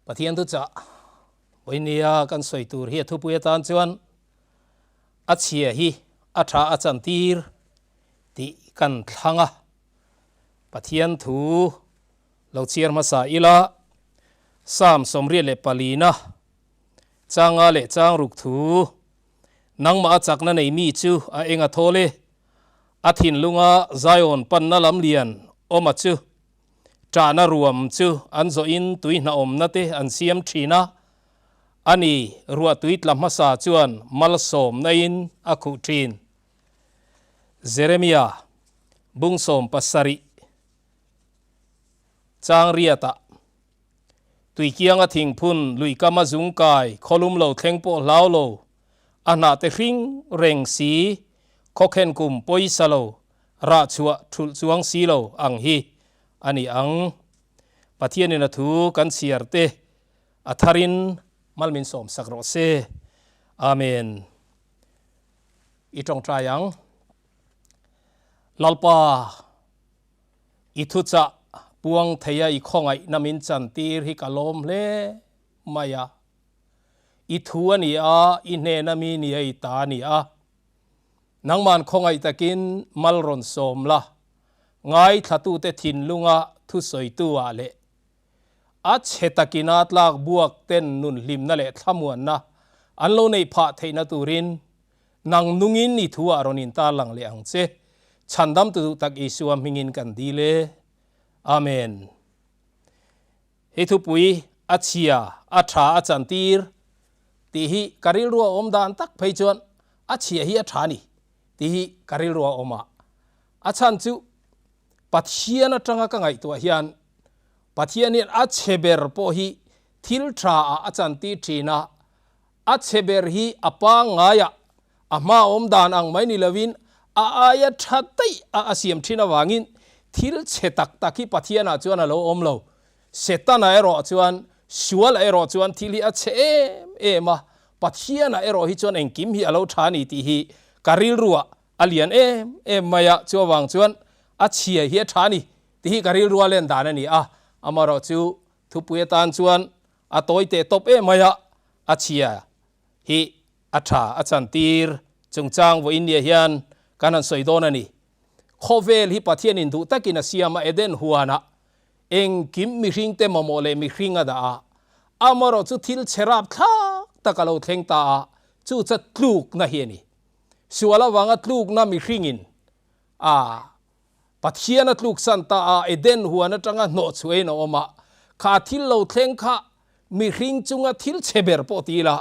Pathian thuchah vawinia kan sawi tur hi a thupui atan chuan a chhia hi a tha a chantir tih kan thlang a. Pathian thu lo chhiar hmasa ila Psalm 24na changa leh chang ruk thu nangmah a chakna nei mi chu a eng a thawl e, a thinlunga Zion panna lam lian awma chu Ṭahna ruam chu an zawhin tui hnahawmna te an siam ṭhin a, ani ruahtui tla hmasa chuan malsawmnain a khuh ṭhin. Jeremia bung 70 chang riatah, Tuikianga thingphun luikama zungkai khawlum lo thleng pawh hlau lo, a hnah te hring reng si, khawkhen kum pawisa lo Rah chhuah thulh chuang si lo ang hi a ni ang. Pathianin a thu kan chhiar te a tharin mal min sawm sak rawh se. Amen. I tawngtai ang. Lalpa, i thuchah puang theia i khawngaihna min chantir hi ka lawm hle mai a. I thu a ni a, i hnena mi nia i ta a ni a. Nangman khawngaih takin mal rawn sawm la, ngaithlatute thinlunga thusawitu ah leh a chhe takina tlak buak ten nun hlimna leh thlamuanna an lo neih phah theihna turin nang nungin i thu ah rawn intarlang leh ang che. Chhandamtu duh tak Isua hmingin kan dil e. Amen. Hei thupui a chhia, a tha a chantir tih hi ka rilru a awm dan tak phei chuan a chhia hi a tha a ni tih hi ka rilru a awm a. A chhan chu Pathian atanga ka ngaihtuah hian Pathian hian a chhe ber pawh hi thil tha ah a chantir thin a, a chhe ber hi a pangngaiah a hma awm dan ang mai ni lovin a aia tha daih a a siam thin avangin thil chhe tak tak hi Pathianah chuan a lo awm lo. Setana erawh chuan, sualah erawh chuan thil hi a chhe em em a, Pathianah erawh hi chuan engkim hi a lo tha a ni tih hi ka rilruah a lian em em mai a, chu avang chuan a chhia hi a tha a ni tih hi ka rilrua len dan a ni a, amaherawh chu thupui atan chuan a tawi teh tawp em mai a, a chhia hi a tha a chantir chungchang vawiin nia hian kan han sawi dawn a ni. Khawvel hi Pathianin duh takin a siam a, Eden huanah engkim mihringte mamawh leh mihring a dah a, amaherawh chu thil chhe rap thlak tak a lo thleng ta a, chu chu tlukna hi a ni. Sual avanga tlukna mihringin a Pathian a tluksan ta a, Eden huan atanga hnawh chhuahin a awm a, kha thil lo thleng kha mihring chunga thil chhe ber pawh ti ila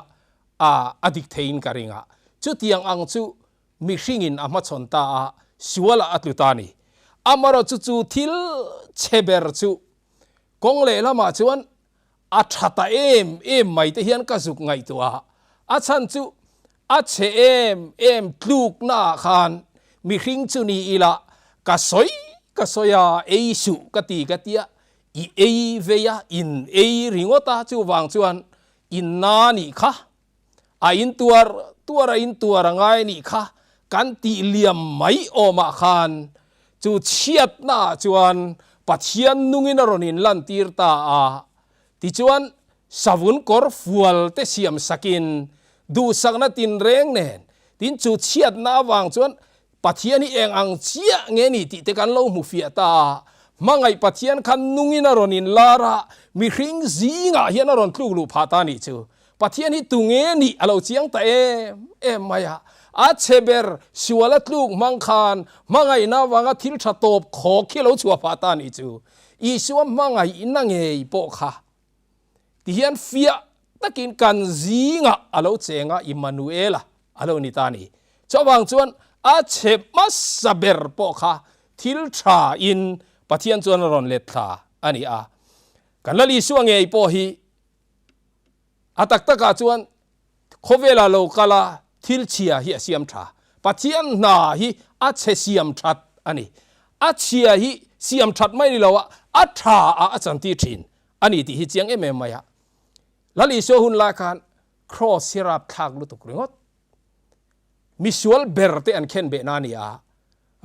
a a dik theiin ka ring a. Chutiang ang chu mihringin a hmachhawn ta a, sualah a tlu ta a ni. Amaherawhchu chu chu thil chhe ber chu kawng lehlamah chuan a tha ta em em mai te hian ka zuk ngaihtuah a, a chhan chu a chhe em em tluknaah khan mihring chu ni ila ka sawi ka sawi a, ei suh ka ti ka tia, i ei vei a, in ei ringawt a, chuvang chuan in na nih kha, a in tuar tuar a in tuar a ngai nih kha kan tih liam mai awmah khan chu chhiatnaah chuan Pathian nungin a rawn inlantir ta a. Tichuan, savun kawr fual te siam sakin duhsakna tinreng nen, tin chu chhiatna avang chuan Pathian hi eng ang chiah nge ni tih te kan lo hmu fiah ta a. Hmangaih Pathian khan nungin a rawn inlar a, mihring zingah hian a rawn tluk luh phah ta nih chu. Pathian hi tunge nih a lo chiang ta em em mai a. A chhe ber sual a tluk hmang khan hmangaihna avanga thil tha tawp khawk hi a lo chhuah phah ta nih chu. Isua hmangaihna ngei pawh kha tihian fiah takin kan zingah a lo cheng a, Immanuela a lo ni ta a ni. Chuvang chuan a chhe hmasa ber pawh kha thil tha in Pathian chuan a rawn let thla a ni a. Kan Lal Isua ngei pawh hi a tak takah chuan khawvela lo kal a thil chhia hi a siam tha. Pathian hna hi a chhe siam that a ni. A chhia hi siam that mai ni lo a, a tha ah a chantir thin a ni tih hi chiang em em mai a. Lal Isua hun lai khan Cross hi rapthlak lutuk ringawt. Misual ber te an khen beh na a ni a,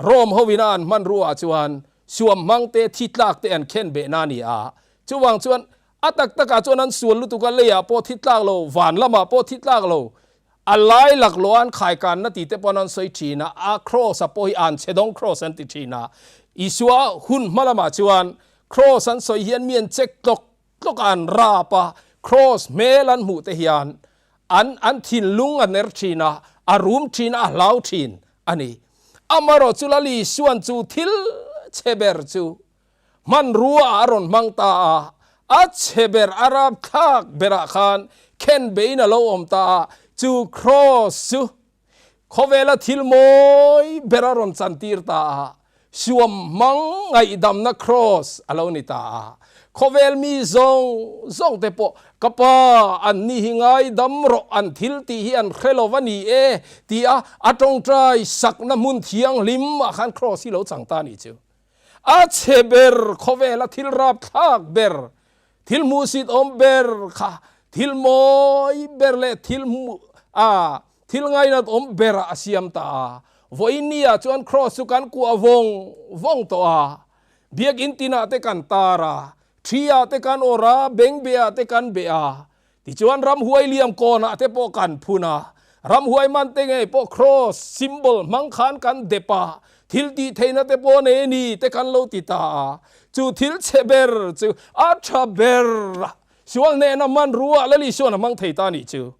Rome ho ina an hmanrua ah chuan suam hmang te, thi tlak te an khen beh na a ni a, chuvang chuan A tak takah chuan an sual lutuk a, leiah pawh thi tlak lo, van lamah pawh thi tlak lo, a lai laklawh an khaikanna tih te paw'n an sawi thin a, a kraws a pawh hi an chhedawng kraws an ti thin a. Isua hun hma lamah chuan kraws an sawi hian mi an check tlawk tlawk a, an rap a, kraws hmel an hmuh te hian an an thinlung a ner thin a, a rum thin a, a hlau thin a ni. Amaherawh chu Lal Isua'n chu thil chhe ber chu Hmanrua a rawn hmang ta a, a chhe ber a rapthlak berah khan khen bein a lo awm ta a, chu kraws chu khawvela thil mawi ber a rawn chantir ta a, suam hmang ngaihdamna kraws a lo ni ta a. Khawvel mi zawng zawng te pawh, Ka pa, an ni hi ngaidam rawh, an thil tih hi an hre lo va ni e, ti a a tawngtai sakna hmun thianghlim ah khan kraws hi lo chang ta a nih chu. A chhe ber khawvela thil rapthlak ber, thil hmuhsit awm ber kha thil mawi ber leh thil hmuh a thil ngainat awm berah a siam ta a. Vawiinniah chuan Kraws chu kan kuah vawng vawng tawh a, biakinn tinah te kan tar a, thi-ah te kan awrh a, bengbeah te kan beh a, tichuan ramhuai liam kawnah te pawh kan phun a, ramhuai man te ngei pawh Kraws symbol hmang khan kan dep a, thil tih theihna te pawh nei a ni te kan lo ti ta a, chu thil chhe ber chu a tha ber a, sual hnehna hmanrua Lal Isuan a hmang thei ta a nih chu.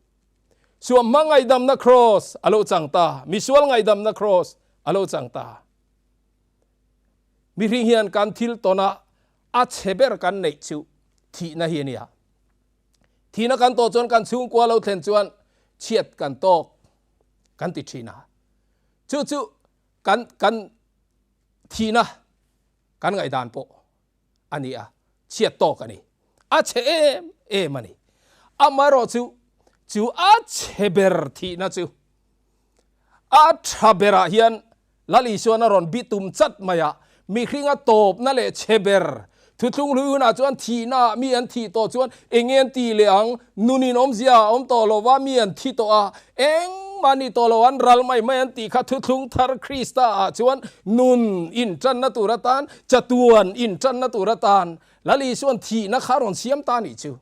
Suam hmang ngaihdamna Kraws a lo chang ta, misual ngaihdamna Kraws a lo chang ta. Mihring hian kan thil tawn a a chhe ber kan neih chu thihna hi a nia. Thihna kan tawh chuan kan chhungkua lo thlen chuan chhiat kan tawk kan ti thin a. Chu chu kan kan thihna kan ngaihdan pawh a ni a, chhiat tawk a ni. A chhe em em a ni. Amaherawh chu chu a chhe ber thihna chu a tha berah hian Lal Isuan a rawn bitum chat mai a, mihringa tawpna leh chhe ber thuthlung hlui hunah chuan thihnaah mi an thih tawh chuan eng nge an tih leh ang, nunin awmzia a awm tawh lo va, mi an thi tawh a, engmah ni tawh lo an ral mai mai an tih kha thuthlung thar Krista ah chuan nun intanna tur atan, chatuan intanna tur atan Lal Isuan thihna kha a rawn siam ta a nih chu.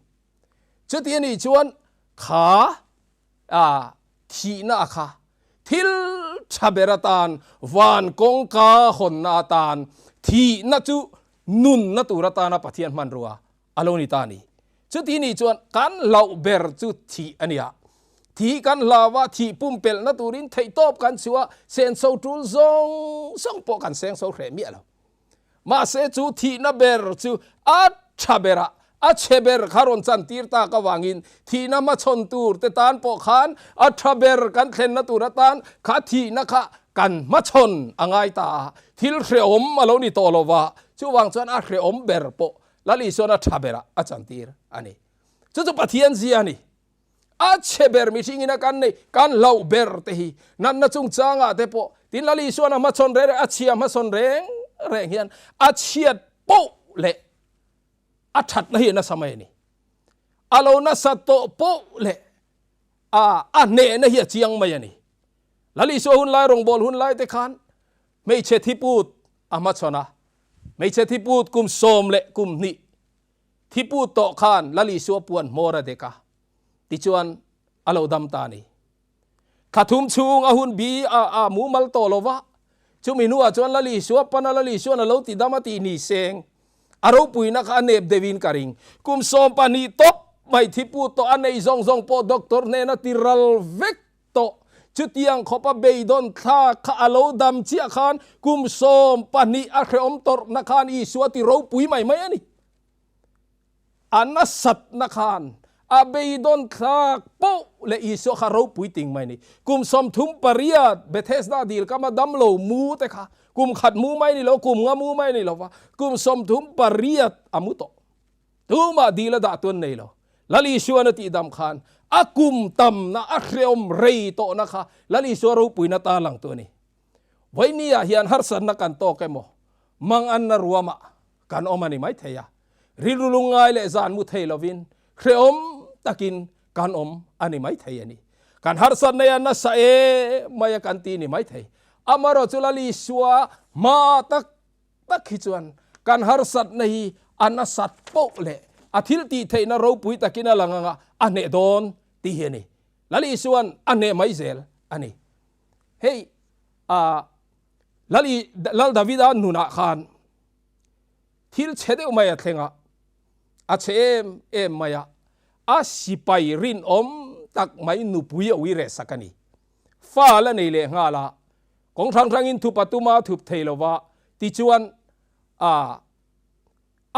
Chuti a nih chuan kha a thihna a kha thil tha ber atan van kawngka hawnna atan thihna chu nunna tur atana Pathian hmanrua a lo ni ta a ni. Chuti nih chuan kan hlauh ber chu thih a nia. Thih kan hlau a, thih pumpelhna turin theihtawp kan chhuah a, senso tul zawng zawng pawh kan sengso hreh miah lo. Mahse chu thihna ber chu a tha berah a chhe ber kha rawn chantir tak avangin thihna hmachhawn tur te tan pawh khan a tha ber kan thlenna tur atan kha thihna kha kan hmachhawn a ngai ta a, thil hrehawm a lo ni tawh lo va, chuvang chuan a hrehawm ber pawh Lal Isuan a tha berah a chantir a ni. Chu chu Pathian zia a ni. A chhe ber mihringin a kan nei, kan hlauh ber te hi natna chungchangah te pawh tin Lal Isuan a hmachhawn reng reng, a chhia hmasawn reng reng hian a chhiat poh leh a thatna hi a nasa mai a ni. A lo nasat tawh poh leh a a hnehna hi a chiang mai a ni. Lal Isua hun lai rawngbâwl hun lai te khan hmeichhe thiput a hmachhawn a, hmeichhe thiput kum 12 Thipu tawh khan Lal Isua puan hmawr a dek a, tichuan a lo dam ta a ni. Thla thum chhung a hun bi a a mumal tawh lo va, chumi hnuah chuan Lal Isua pana Lal Isuan a lo ti dam a tih ni seng a ropuina kha a nep deuhin ka ring. Kum 12 tawp mai thipu tawh a nei zawng zawng pawh doctor hnena ti ral vek tawh. Chutiang khawpa beidawn thlak kha a lo dam chiah khan kum 12 a hrehawm tawrhna khan Isua ti ropui mai mai a ni. A nasatna khan a beidawn thlak poh leh Isua kha ropui ting mai a ni. Kum 38 Bethesda dil kama damlo mu te kha kum khat mu mai a ni lo, kum nga mu mai a ni lo va, kum 38 a mu tawh. Tumah dil a dah tuan nei lo. Lal Isuan a tihdam khan a kum tamna a hreawm rei tawhna kha Lal Isua ropuina ta lang tu a ni. Vawinia hian harsatna kan tawk emaw, manganna ruamah kan awm a ni maithei a. Rilru lungngai leh zan mu thei lovin hreawm takin kan awm a ni maithei a ni. Kan harsatna hi a nasa em mai a kan ti ni maithei. Amaherawhchu chu Lal Isua hma tak tak hi chuan kan harsatna hi a nasat poh leh a thil tih theihna ropui takin a lang anga a hneh dawn tih hi a ni. Lal Isua'n a hneh mai zel a ni. Hei ah Lal I Lal Davida nunah khan thil chhe deuh mai a thleng a, a chhe em em mai a, a sipai rinawm tak mai nupui a ui reh sak a ni. Fa la nei leh nghal a, kawng hrang hrangin thup a tum a, thup thei lo va, tichuan a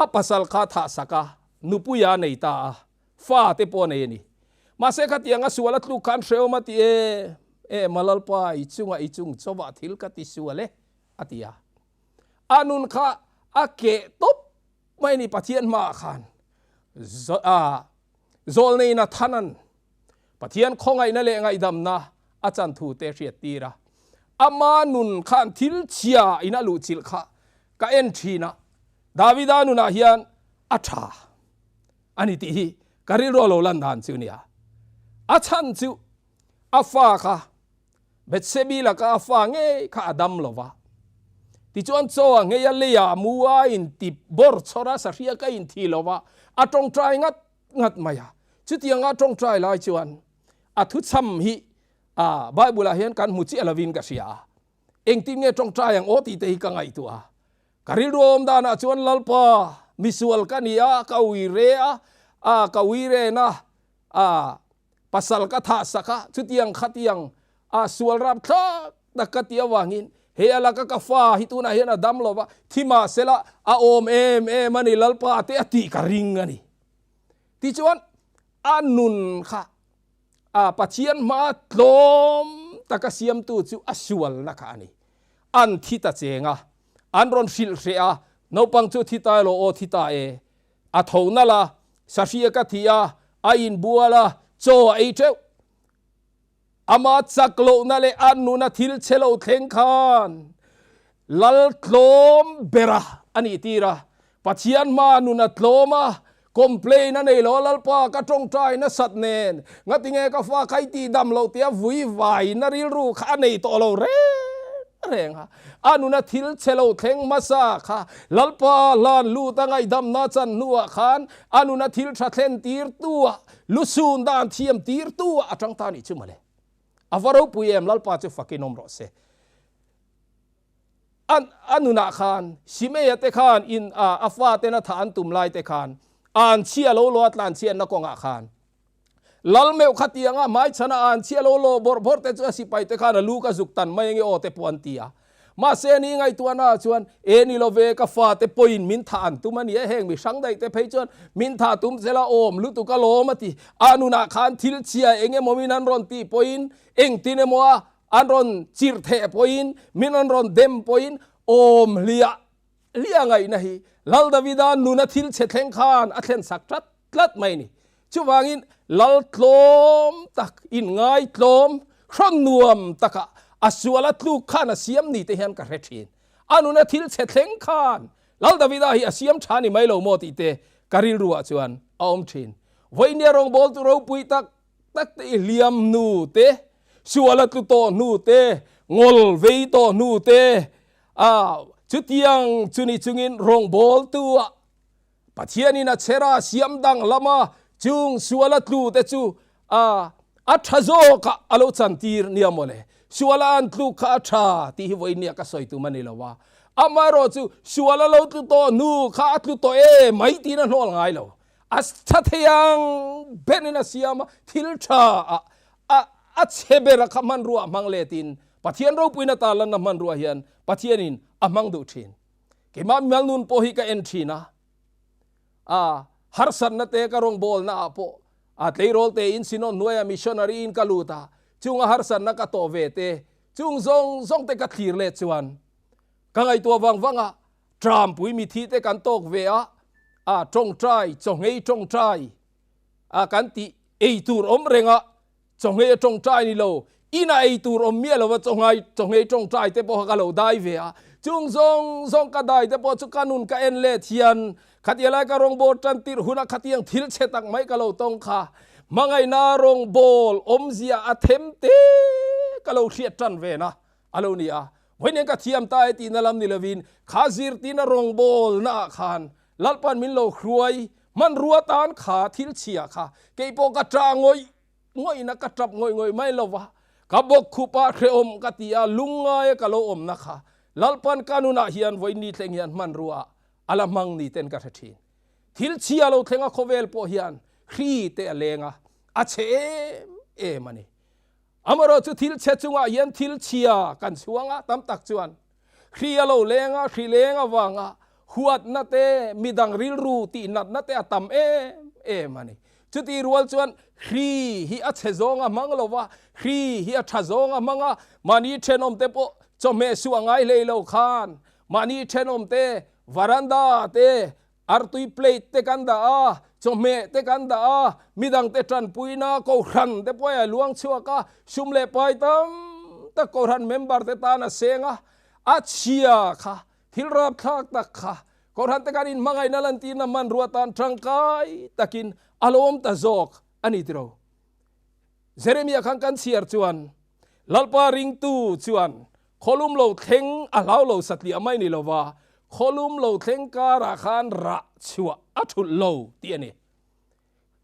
a pasal kha thah sak a, nupui a nei ta a, fa te pawh a nei a ni. Mahse khatiang a sual a tluk khan hrehawm a ti e, e Malalpa i chungah i chung chawah thil ka ti sual e, a ti a. A nun kha a keh tawp mai a ni Pathian hmaah khan zawlnei Nathanan Pathian khawngaihna leh ngaihdamna a chan thu te hriat tir a, ama nun khan thil chhia in a luhchilh kha ka en thin a, Davida nunah hian a tha a ni tih hi ka rilru a lo lan dan chu nia. A chhan chu a fa kha Bethsebi laka a fa ngei kha a dam lo va, tichuan chaw a ngei a leia mu a inti bawr chhawr a, sahria ka inthi lo va, a tawngtai ngat ngat mai a. Chutianga tawngtai lai chuan a thuchham hi a Bible ah hian kan hmu chiah lovin ka hria a. Engtin nge tawngtai ang aw tih te hi ka ngaihtuah a. Ka rilru awm danah chuan Lalpa misual ka ni a, ka ui re a, a ka ui ren a, a pasal ka thah sak a, chutiang khatiang a sual rap thlak tak ka tih avangin he a laka ka fa hi tunah hian a dam lo va, thi mahsela a awm em em a ni Lalpa te a tih ka ring a ni. Tichuan a nun kha a Pathian hmaa tlawm taka siamtu chu a sualna kha a ni. An thi ta cheng a, an rawn hrilh hreh a, naupang chu thi ta elaw aw thi ta e. A tho nalh a, sahria ka thi a, a inbual a, chaw a ei teuh. Ama chak lohna leh a nuna thil chhe lo thleng khan Lal tlawm bera a nih tir a, Pathian hma nun a tlawm a, complain a nei lo a, Lalpa ka tawngtai nasat nen ngatinge ka fa kha i tih dam loh tia vui vaina rilru kha a nei tawh lo reng reng a, a nuna thil chhe lo thleng hmasa kha Lalpa hlan lut a ngaihdamna chan hnuah khan a nuna thil tha thlen tirtu ah lusun dan thiam tirtu ah a tang ta nih chu mawle. A va ropui em Lalpa chu fakin awm rawh se. A a nunah khan Simeia te khan in a a faten a thah an tum lai te khan an chhia lo lo a tlan chhiatna kawngah khan Lal meuh kha tianga hmaichhana an chhia lo lo bawrh bawrh te chu a sipai te khan a lu ka zuk tan mai ange aw te pawh an ti a. Mahse ni ngaihtuahna ah chuan e ni lo ve ka fate pawhin min thah an tum a ni e, heng mi hrang daih te phei chuan min thah tum zela awm lutuk alawm a ti. A nunah khan thil chhia eng emaw min an rawn tih pawhin engtin emaw a An rawn chirh theh pawhin, min an rawn dem pawhin awm hliah hliah ngaihna hi Lal Davida nuna thil chhe thleng khan a thlen sak tlat tlat mai a ni. Chuvangin Lal tlawm tak, inngai tlawm, hrawn nuam takah a sual a tluk khan a siam ni te hian ka hre thin. A nuna thil chhe thleng khan Lal Davida hi a siam tha ni mai lo maw tih te ka rilruah chuan a awm thin. Vawinia rawngbawltu ropui tak tak te i hliam hnu te, sual a tlu tawh hnu te, ngol vei tawh hnu te, a chutiang chu ni chungin rawngbawltu ah Pathianin a chher a siam dang lam a, chung sual a tlu te chu a a tha zawk ah a lo chantir nia mawle. Sual a an tluk kha a tha tih hi vawiin nia ka sawi tum a ni lo a, amaherawh chu sual a lo tlu tawh hnu kha a tlu tawh e mai tiin a hnawl ngai lo. A tha thei ang berin a siam a, thil tha a a a chhe bera kha hmanrua a hmang letin Pathian ropuina tarlanna hmanrua hian Pathianin a hmang duh thin. Keimah mimal nun pawh hi ka en thin a, a harsatna te ka rawngbawlna ah pawh a tleirawl te in Synod hnuaia missionary in ka lut a, chunga harsatna ka tawh ve te chung zawng zawng te ka thlir let chuan ka ngaihtuah vang vang a, Trampui mithi te kan tawk ve a, a tawngtai, chawngei tawngtai a kan tih ei tur awm reng a, chawngei a tawngtai ni lo, ina ei tur awm miah lova chawngai, chawngei tawngtai te pawh kha ka lo dai ve a, chung zawng zawng ka dai te pawh chu ka nun ka en let hian khatia lai ka rawngbâwl tan tirh huna khatiang thil chhe tak mai ka lo tawng kha hmangaihna rawngbâwl awmzia a them te ka lo hriat tan ve na a lo ni a. Vawiin ka thiam ta e tihna lam ni lovin kha zirtirna rawngbawlnaah khan Lalpan min lo hruai, Hmanrua tan kha thil chhia kha keipawh ka ṭah ngawih ngawihna ka ṭap ngawih ngawih mai lo va, ka bawk khup a hrehawm ka ti a, lungngaia ka lo awmna kha Lalpan ka nunah hian vawiin thleng hian hmanrua a la hmang ni ten ka hre ṭhin. Thil chhia lo thleng a khawvel pawh hian hri te a leng a, a chhe em em a ni. Amaherawhchu thil chhe chungah hian thil chhia kan chhuang a, tam tak chuan hri a lo leng a, hri leng avanga huatna te, midang rilru tihnatna te a tam em em a ni. Chuti rual chuan hri hi a chhe zawng a hmang lo va, hri hi a tha zawng a hmang a, mahni thenawmte pawh chawhmeh suh a ngai hlei lo khan mahni thenawmte varanda te Artui plate te kan dah a, chawhmeh te kan dah a, midangte tanpuina Kohhran te pawh a luang chhuak a, sum leh pai tam tak Kohhran member te tan a seng a, a chhia kha, thil rapthlak tak kha Kohhran te kan inhmangaihna lantirna hmanrua tan tangkai takin a lo awm ta zawk a ni tiro. Jeremia khan kan chhiar chuan Lalpa ringtu chuan Khawlum lo thleng a hlau lo satliah mai ni lova, khawlum lo thleng karah khan rah chhuah a thulh lo tih a ni.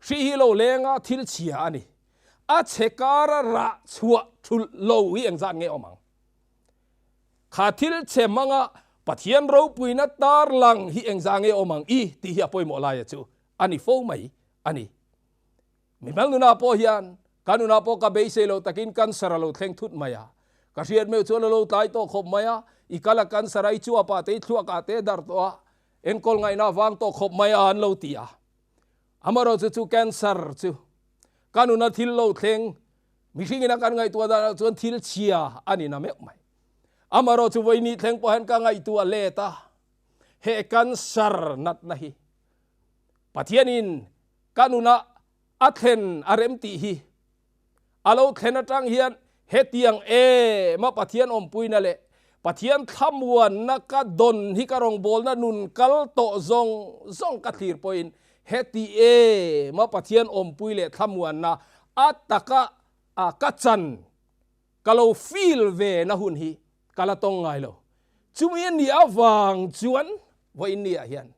Hri hi lo lenga thil chhia a ni. A chhe kara rah chhuah thulh lo hi engzat nge awm ang? Kha thil chhe hmanga Pathian ropuina tarlang hi engzah nge awm ang i tih hi a pawimawh laia chu a ni fo mai a ni. Mimal nunah pawh hian ka nunah pawh ka beisei lo takin cancer a lo thleng thut mai a. Ka hriat meuh chuan a lo tlai tawh khawp mai a, i kal a cancer a, i chuapah te i thluakah te a darh tawh a, enkawl ngaihna a vang tawh khawp mai a an lo ti a. Amaherawhchu chu cancer chu ka nuna thil lo thleng mihringin a kan ngaihtuah danah chuan thil chhia a ni na meuh mai. Amaherawhchu vawiin thleng pawh hian ka ngaihtuah let a, he cancer natna hi Pathianin Ka nunah a thlen a rem tih hi a lo thlen atang hian hetiang em a Pathian awmpuina leh Pathian thlamuanna ka dawn hi ka rawngbawlna nun kal tawh zawng zawng ka thlir pawhin heti em a Pathian awmpui leh thlamuanna a taka a ka chan ka lo feel ve na hun hi ka la tawng ngai lo. Chumi a nih avang chuan vawiin niah hian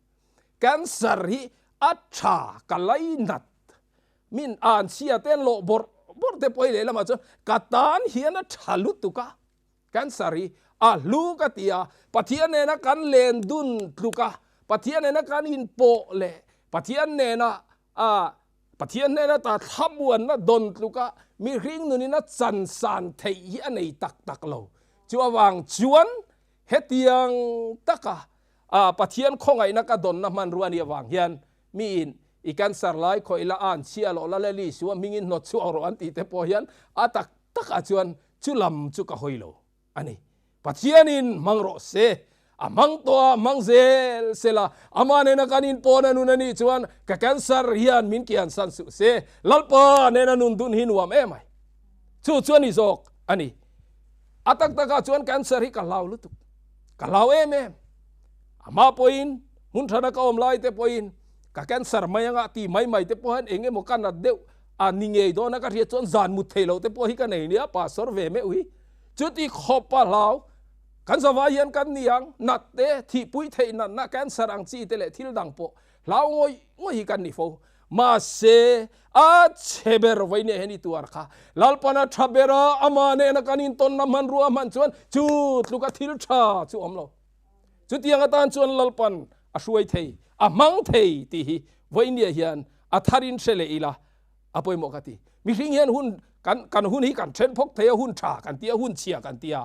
Cancer hi a tha ka lainat min an chhia te an lawh bawrh bawrh te pawh hi lehlamah chuan ka tan hian a tha lutuk a, cancer hi a hlu ka ti a, Pathian nena kan len dun tluk a, Pathian nena kan inpawh leh Pathian nena a Pathian hnena ta thlamuanna dawn tluk a mihring nunin a chansan theih hi a nei tak tak lo. Chu avang chuan hetiang taka A Pathian khawngaihna ka dawnna hmanrua nih avang hian miin i cancer lai khawih la an chhia loh la le li suah hmingin hnawt chhuak rawh an tih te pawh hian a tak takah chuan chu lam chu ka hawi lo a ni. Pathianin hmang rawh se, a hmang tawh a, hmang zel sela, amah nena kan inpawn a nun a nih chuan ka cancer hian min kiansan suh se, Lalpa nena nun dun hi nuam em ai. Chu chu a ni zawk a ni. A tak takah chuan cancer hi ka hlau lutuk. Ka hlau em em. Amah pawhin hmun thana ka awm lai te pawhin ka cancer mai anga ti mai mai te pawh hian eng emaw ka nat deuh a ni ngei dawn a ka hriat chuan zan mut theih loh te pawh hi ka nei nia pastor ve meuh hi. Chuti khawp a hlau. Kan zavai hian kan ni ang nat te thihpui theih natna cancer ang chi te leh thil dang pawh hlau ngawih ngawih hi kan ni fo. Mahse, a chhe ber vawi neh hian i tuar kha. Lalpan a tha ber a, amah nena kan intawnna hmanrua hman chuan chu tluka thil tha chu awm lo. Chutiang atan chuan Lalpan a hruai thei, a hmang thei tih hi vawi neh hian a tharin hre leh ila a pawimawh ka ti. Mihring hian hun kan kan hun hi kan then phawk thei a, hun tha kan ti a, hun chhia kan ti a,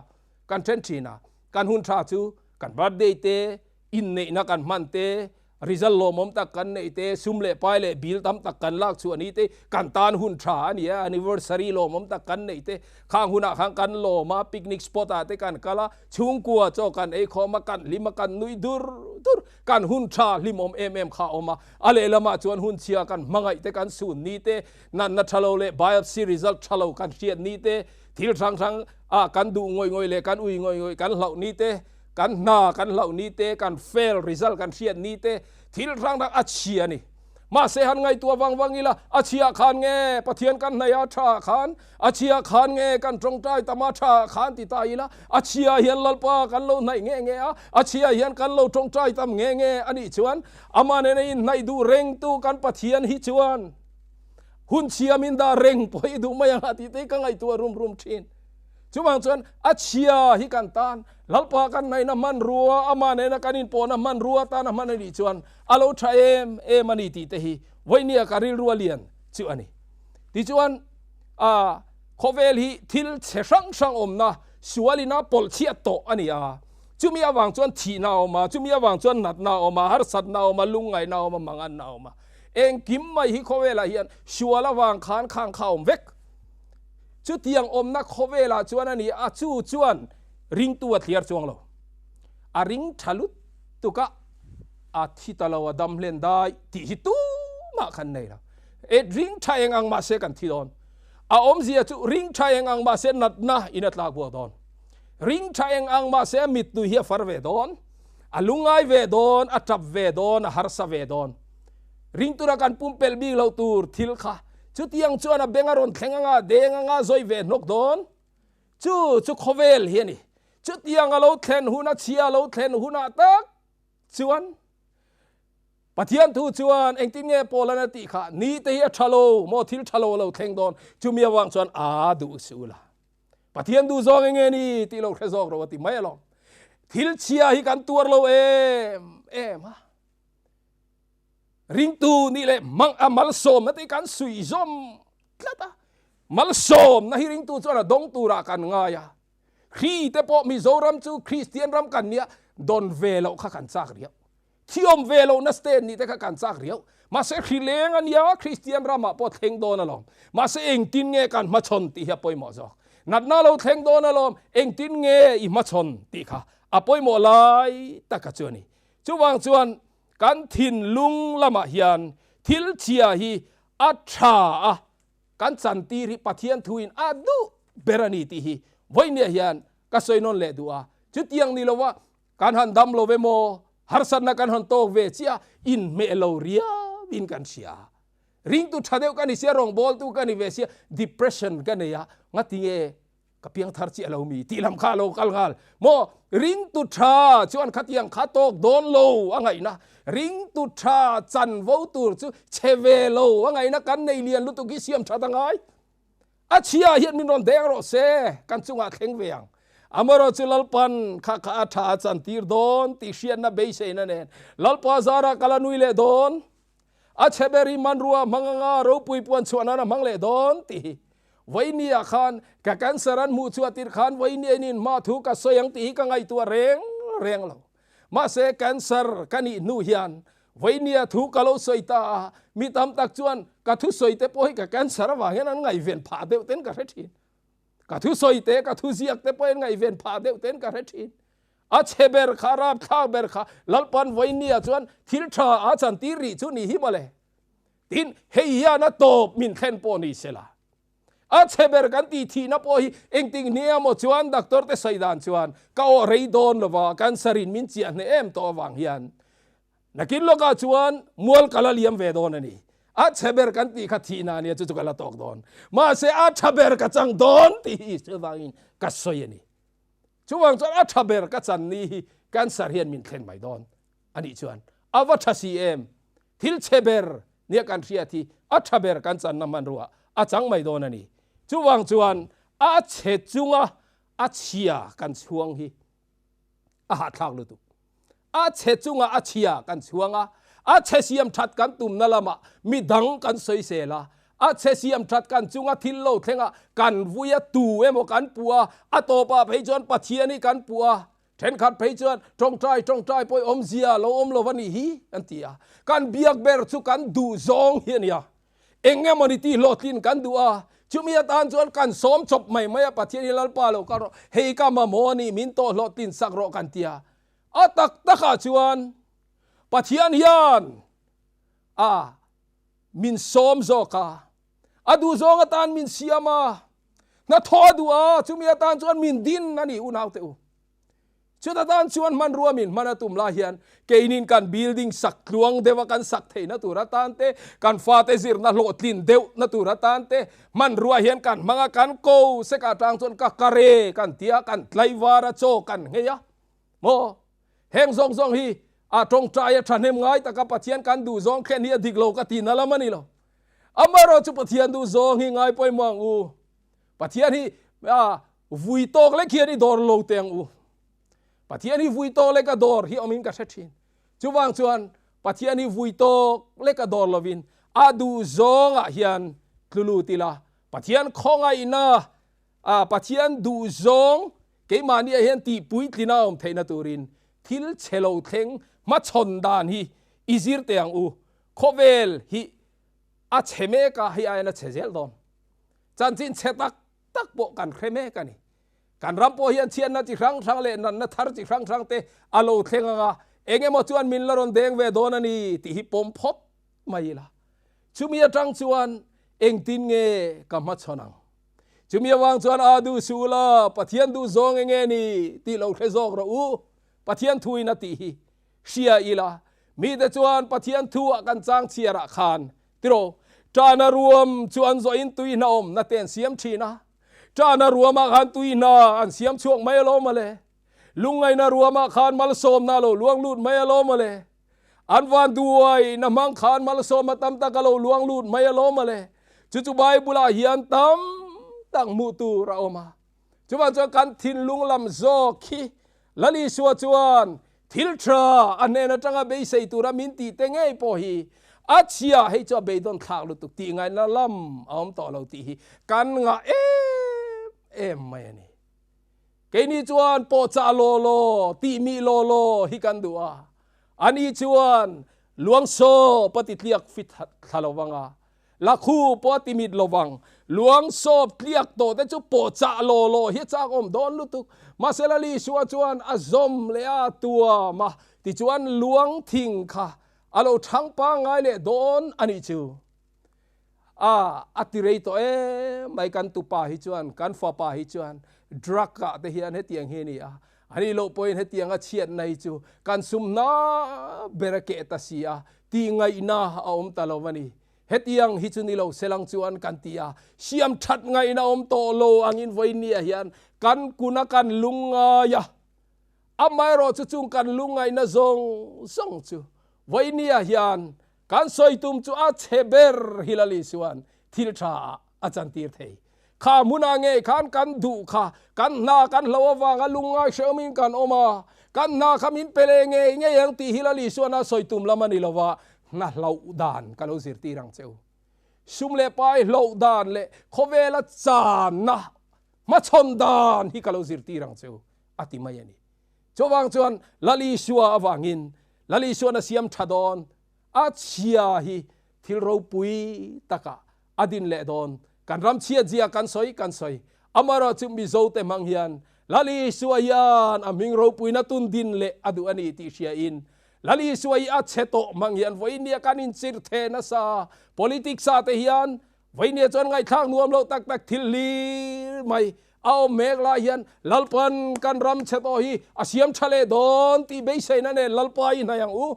kan then thin a. Kan hun tha chu kan birthday te, inneihna kan hman te, Result lawmawm tak kan neih te, sum leh pai leh bill tam tak kan lak chhuah ni te, kan tan hun tha a ni a, anniversary lawmawm tak kan neih te, khang hunah khan kan lawm a, picnic spot ah te kan kal a, chhungkua chaw kan ei khawm a, kan hlim a, kan nui dur dur, kan hun tha hlimawm em em kha a awm a, a lehlamah chuan hun chhia kan hmangaih te, kan sun ni te, natna tha lo leh biopsy result tha lo kan hriat ni te, thil hrang hrang ah kan duh ngawih ngawih leh kan ui ngawih ngawih kan hlauh ni te, Kan hna kan hlauh ni te, kan fail result kan hriat ni te, thil hrang hrang a chhia a ni. Mahse han ngaihtuah vang vang ila, a chhia khan nge Pathian kan hnaih a tha khan, a chhia khan nge kan tawngtai tam a tha khan ti ta ila, a chhia hian Lalpa kan lo hnaih nge nge a, a chhia hian kan lo tawngtai tam nge nge a nih chuan, amah nena inhnaih duh rengtu kan Pathian hi chuan hun chhia min dah reng pawh i duh mai ang a tih te hi ka ngaihtuah rum rum thin. Chuvang chuan a chhia hi kan tan Lalpa kan hnaihna hmanrua, amah nena kan inpawhna hmanrua tana hman a nih chuan a lo tha em em a ni tih te hi vawinia ka rilru a lian chu a ni. Tichuan a khawvel hi thil chhe hrang hrang awmna sualin a pawlh chhiat tawh a ni a, chumi avang chuan thihna a awm a, chumi avang chuan natna a awm a, harsatna a awm a, lungngaihna a awm a, manganna a awm a. Engkim mai hi khawvelah hian sual avang khan khang kha a awm vek. Chutiang awmna khawvelah chuan a ni a, chu chuan ringtu a thliar chuang lo. A ring tha lutuk a, a thi ta lo, a dam hlen dai tih hi tumah khan nei lo. E ring tha eng ang mahse kan thi dawn. A awmzia chu ring tha eng ang mahse natna in a tlak buak dawn. Ring tha eng ang mahse a mittui hi a far ve dawn, a lungngai ve dawn, a tap ve dawn, a harsa ve dawn. Ring tura kan pumpelh bik loh tur thil kha Chutiang chuan a beng a rawn thleng anga, deng anga zawi ve hnawk dawn. Chu chu khawvel hi a ni. Chutiang a lo thlen hun, a chhia a lo thlen hunah tak chuan Pathian thu chuan engtin nge Paul-an a tih kha, Ni te hi a tha lo maw, thil tha lo a lo thleng dawn. Chumi avang chuan a duh si ula. Pathian duh zawng enge ni tih lo hre zawk ro a ti mai alawm. Thil chhia hi kan tuar lo em em a. Ringtu nih leh mang a malsawmna te hi kan suih zawm tlat a, malsawmna hi ringtu chuan a dawng turah kan ngai a, Kri te pawh Mizoram chu Kristian ram kan nia dawn ve loh kha kan chak riau, thiawm ve lohna state nih te kha kan chak riau, mahse hri leng a nia Kristian ramah pawh thleng dawn alawm, mahse engtin nge kan hmachhawn tih hi a pawimawh zawk, natna lo thleng dawn alawm, engtin nge i hmachhawn tih kha a pawimawh lai taka chu a ni. Chuvang chuan Kan thinlung lamah hian thil chhia hi a tha a, kan chantir hi Pathian thuin a duh ber a ni tih hi vawinia hian ka sawi nawn leh duh a. Chutiang ni lova kan han dam lo emaw, harsatna kan han tawk ve chiah inhmeh lo riauin kan hria. Ringtu tha deuh ka ni sia, rawngbawltu ka ni ve sia, depression ka nei a, ngatinge Ka piang thar chiah lo mi tih lam kha a lo kal nghal maw? Ringtu tha chuan khatiang kha tawk dawn lo a ngaihna, ringtu tha chanvo tur chu chhe ve lo a ngaihna kan nei lian lutuk hi siam that a ngai. A chhia hian min rawn deng rawh se, kan chungah thleng ve ang. Amaherawh chu Lalpan kha kha a tha a chantir dawn tih hriatna beiseina nen Lalpa zarah ka la nui leh dawn. A chhe ber hi hmanrua hmang anga ropui puan chhuah nan a hmang leh dawn tih hi Vawinia khan ka cancer an hmuh chhuah tirh khan Vawinia in inhma thu ka sawi ang tih hi ka ngaihtuah reng reng lo. Mahse cancer ka nih hnu hian Vawinia thu ka lo sawi ta a, mi tam tak chuan ka thusawi te pawh hi ka cancer avang hian an ngaihven phah deuh ten ka hre thin. Ka thusawi te, ka thuziak te pawh an ngaihven phah deuh ten ka hre thin. A chhe ber kha, rapthlak ber kha Lalpan Vawinia chuan thil tha a chantir rih chu ni hi mawle. Tin, hei hian a tawp min thlen pawh ni sela. A chhe ber kan tih thihna pawh hi engtik hnia maw chuan doctor te sawi dan chuan ka aw rei dawn lova cancer in min chiah hneh em tawh avang hian nakin lawkah chuan mual ka la liam ve dawn a ni. A chhe ber kan tih kha thihna ania chu chu ka la tawk dawn. Mahse a tha ber ka chang dawn tih hi chuvangin ka sawi a ni. Chuvang chuan a tha ber ka chan ni hi cancer hian min thlen mai dawn a nih chuan a va tha si em? Thil chhe ber nia kan hriat hi a tha ber kan channa hmanruah a chang mai dawn a ni. Chuvang chuan a chhe chunga a chhia kan chhuang hi a hahthlak lutuk. A chhe chunga a chhia kan chhuang a, a chhe siam that kan tumna lamah mi dang kan sawisel a, a chhe siam that kan chunga thil lo thleng a, kan vui a, tu emaw kan puh a, a tawpah phei chuan Pathian hi kan puh a, thenkhat phei chuan tawngtai tawngtai pawh awmzia lo awm lo va nih hi an ti a, kan biak ber chu kan duh zawng hi a nia. Eng emawni tih hlawhtlin kan duh a, chumi atan chuan kan sawm chawp mai mai a, Pathian hi Lalpa lo kal rawh, hei ka mamawh a nih, min tawh hlawhtlin sak rawh kan ti a. A tak takah chuan Pathian hian a min sawm zawk a, a duh zawng atan min siam a, hnathawh a duh a, chumi atan chuan min din a ni unaute u. Chuta tan chuan hmanrua min hman a tum lai hian keinin kan building sak tluang deuha kan sak theihna tur atan te, kan fate zirna hlawhtlin deuhna tur atan te hmanrua hian kan hmang a, kan ko sek atang chuan ka kare kan ti a, kan tlaivar a, chaw kan nghei a maw? Heng zawng zawng hi a tawngtai a thahnem ngai taka Pathian kan duh zawng thlen hi a dik lo ka tihna lam a ni lo. Amaherawhchu Pathian duh zawng hi ngai pawimawh ang u. Pathian hi a vui tawk lek hian i dawr lo teh ang u. Pathian hi vui tawk lek a dawr hi awmin ka hre thin. Chuvang chuan Pathian hi vui tawk lek a dawr lovin a duh zawngah hian tlu lut ila. Pathian khawngaihna a Pathian duh zawng keimahniah hian tih puitlina awm theihna turin thil chhe lo thleng hmachhawn dan hi i zir teh ang u. Khawvel hi a chhe mek a, hei aiin a chhe zel dawn. Chanchin chhe tak tak pawh kan hre mek a ni. Kan ram pawh hian chhiatna chi hrang hrang leh natna thar chi hrang hrang te a lo thleng ang a, eng emaw chuan min la rawn deng ve dawn a ni tih hi pawm phawt mai ila. Chumi atang chuan engtin nge ka hmachhawn ang? Chumi avang chuan a duh suh ula, Pathian duh zawng eng nge ni tih lo hre zawk rawh u, Pathian thuin a tih hi hria ila, mite chuan Pathian thu ah kan chang chhiar ah khan Tiraw, ṭahna ruam chu an zawhin tui hna awmna te an siam ṭhin a. Ṭahna ruamah khan tui hna an siam chhuak mai alawm mawle. Lungngaihna ruamah khan malsawmna a lo luang lut mai alawm mawle. An van duaina hmang khan malsawmna tam tak a lo luang lut mai alawm mawle. Chu chu Bible-ah hian tam tak hmuh tur a awm a. Chuvang chuan kan thinlung lam zawk hi Lal Isua chuan thil tha a hnen atanga beisei tura min tih te ngei pawh hi a chhia hei chu a beidawn thlak lutuk tih ngaihna lam a awm tawh lo tih hi kan ngah em em mai a ni. Keini chuan pawhchah law law, tihmih law law hi kan duh a, ani chuan luangsawp a ti tliak fit thla lo vang a, Lakhu pawh a ti mit lo vang. Luang sawp tliak tawh te chu pawh chah law law hi a chak awm dawn lutuk. Mahse Lali Isua chuan a zawm leh a tuam a, tichuan luang thing kha a lo thang pangngai leh dawn a nih chu. A a ti rei tawh em mai kan tupa hi chuan, kan fapa hi chuan drug ah te hian hetiang hi a ni a, a nih loh pawhin hetiang a chhiatna hi chu kan sum hna ber a keh ta si a, Tihngaihna a awm ta lo a ni. Hetiang hi chu ni lo selang chuan kan ti a, siam that ngaihna awm tawh lo angin vawinia hian kan kuna kan lungngai a. Amaherawh chu chung kan lungngaihna zawng zawng chu vawinia hian kan sawi tum chu a chhe ber hi Lali chuan thil tha ah a chantir thei. Kha hmunah ngei khan kan duh kha, kan hna kan hlo avanga lungngai hrehawmin kan awm a, kan hna kha min pe leh ngei ngei ang tih hi Lali Suana sawi tum lam a ni lo va, hna hloh dan ka lo zirtir ang che u. Sum leh pai hloh dan leh khawvela channa hmachhawn dan hi ka lo zirtir ang che u, a ti mai a ni. Chuvang chuan Lali Sua avangin Lali Suana siam tha dawn a chhia hi thil ropui takah a din leh dawn. Kan ram chhiat zia kan sawi kan sawi. Amaherawh chu Mizo te hmang hian Lal Isua hian a hming ropuina tun din leh a duh a ni tih hria in Lal Isua hi a chhe tawh hmang hian vawinia kan inchir the nasa. Politics ah te hian vawinia chuan ngaihthlak nuam loh tak tak thil hlir mai a awm mek lai hian Lalpan kan ram chhe tawh hi a siam tha leh dawn tih beiseina nen Lalpa i hnaih ang u.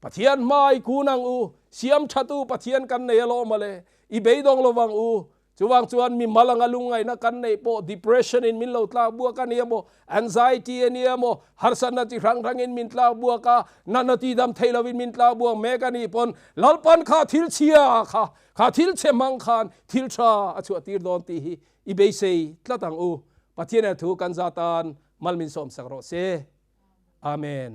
Pathian hmai kun ang u, siam thatu Pathian kan nei alawm ale, i beidawng lo vang u. Chuvang chuan mi mal anga lungngaihna kan neih pawh depression in min lo tlak buak a nia maw, anxiety a nia maw, harsatna chi hrang hrangin min tlak buak a, natna ti dam thei lovin min tlak buak mek a nih pawn Lalpan kha thil chhia kha, kha thil chhe hmang khan thil tha a chhuah tir dawn tih hi i beisei tlat ang u. Pathian thu kan za tan mal min sawmsak rawh se. Amen.